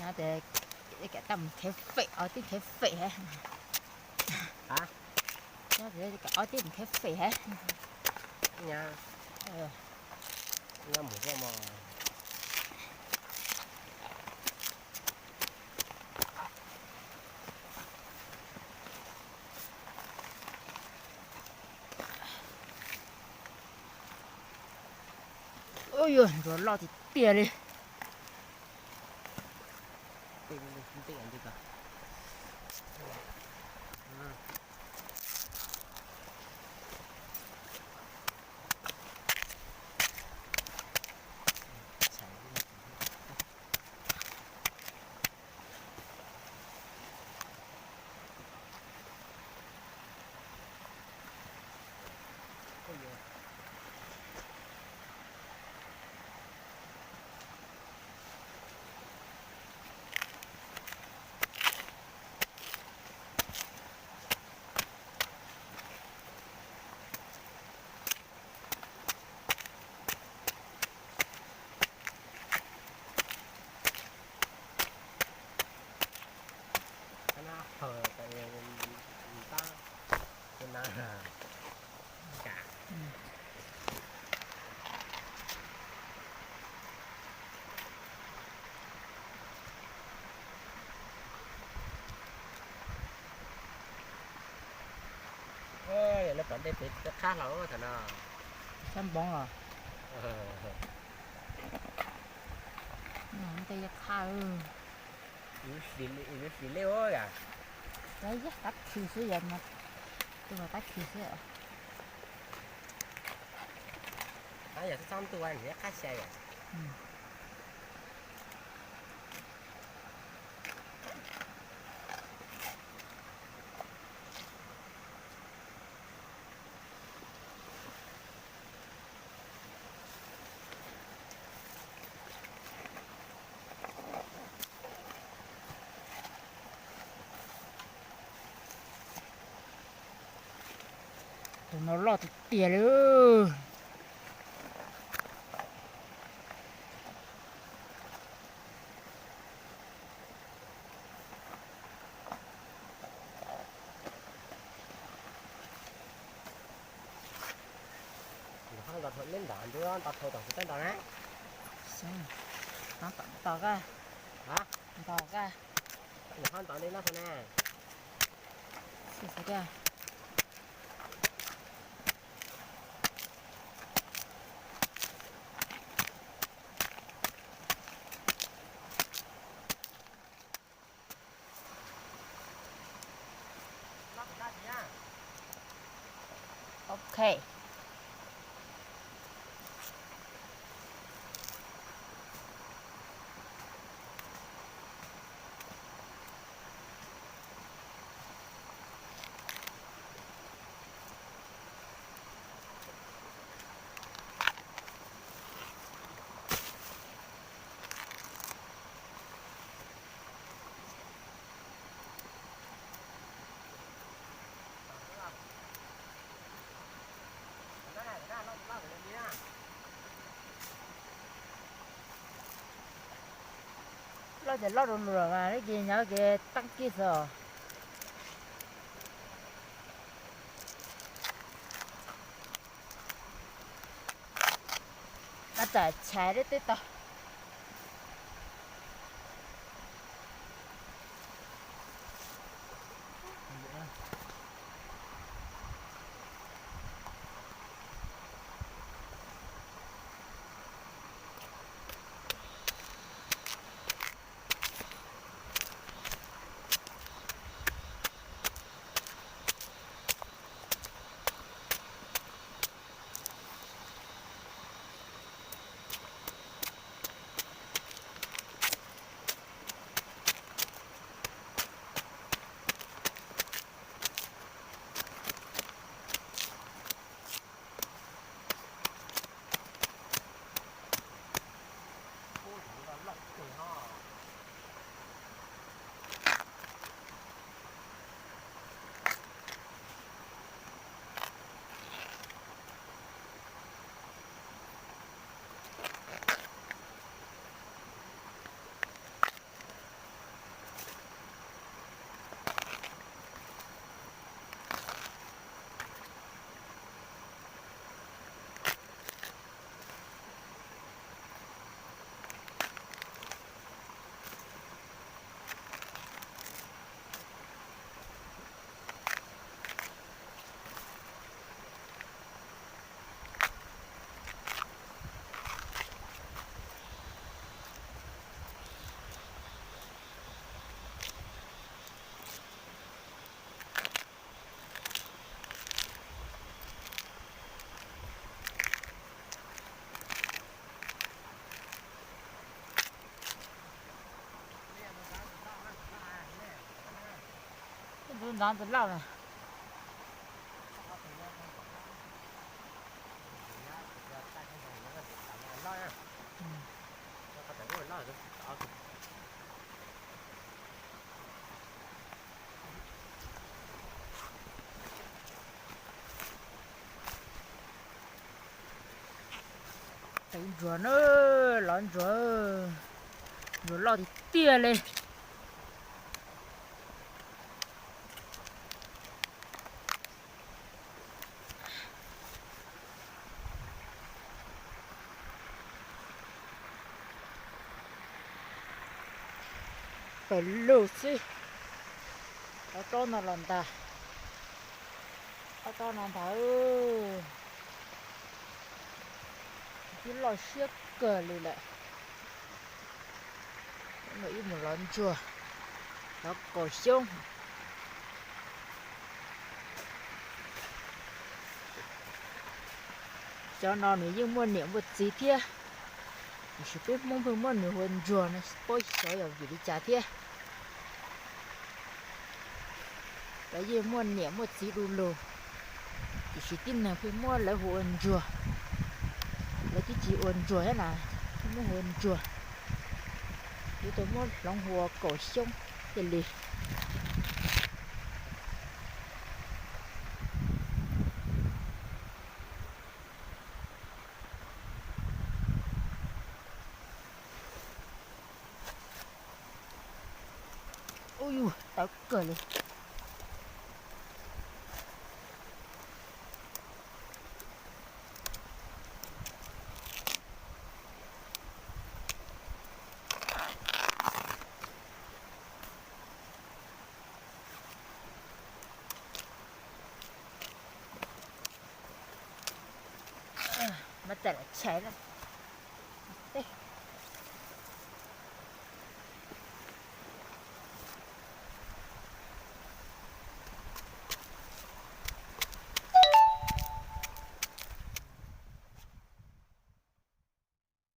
Ces kam tau mus khev fem, ob tib khev fem ha. Ob tib mus khev fem ha. Ub yuav ntsuag loj tiag tiag li. Yog lawv pom dej pem qab hlau thaum no. Sab npoov los. Tej qha. Ib sim li ua yam. Tab khi xwb yom, tus mas tab khi xwb. Yog txhob ntuj nws qab xya yom. Tus no loj tiag tiag li. Nws ho nto dhau neb ntam ntuj nto dhau tom kuv tab nto na. Nto ka. Nto ka. Nws ho nto li no tau na. Ok. Loj ces loj rau nws mas, neb ces nyob ces teeb kiag xwb os. Tab tom tshais deb teb tau. Ntov ntawm loj na. Tawm ntsuag na, lov ntsuag, ntsuag loj tiag tiag li. Pawg lug xwb. Ob tsob no los ntag. Ob tsob no ntag. Twb loj siab kawg li lawm. Ib mus lov ntsuag, lov kaum xyoob. Cov no nws yeej muaj niam muaj txiv thiab, tiam sis peb Hmoob pheej muab nws hu ua ntsuag no, paub xyov yog vim li cas thiab. Lawv yeej muaj niam muaj txiv du lug, tiam sis tib neeg pheej muab lawv hu ua ntsuag. Lawv twb tsis ua ntsuag thiab na, muab hu ua ntsuag. Yuav tau muab hloov hu ua kaum xyoob thiaj li. Ub yus, tawv kawg li. Mas txawm lam chais na.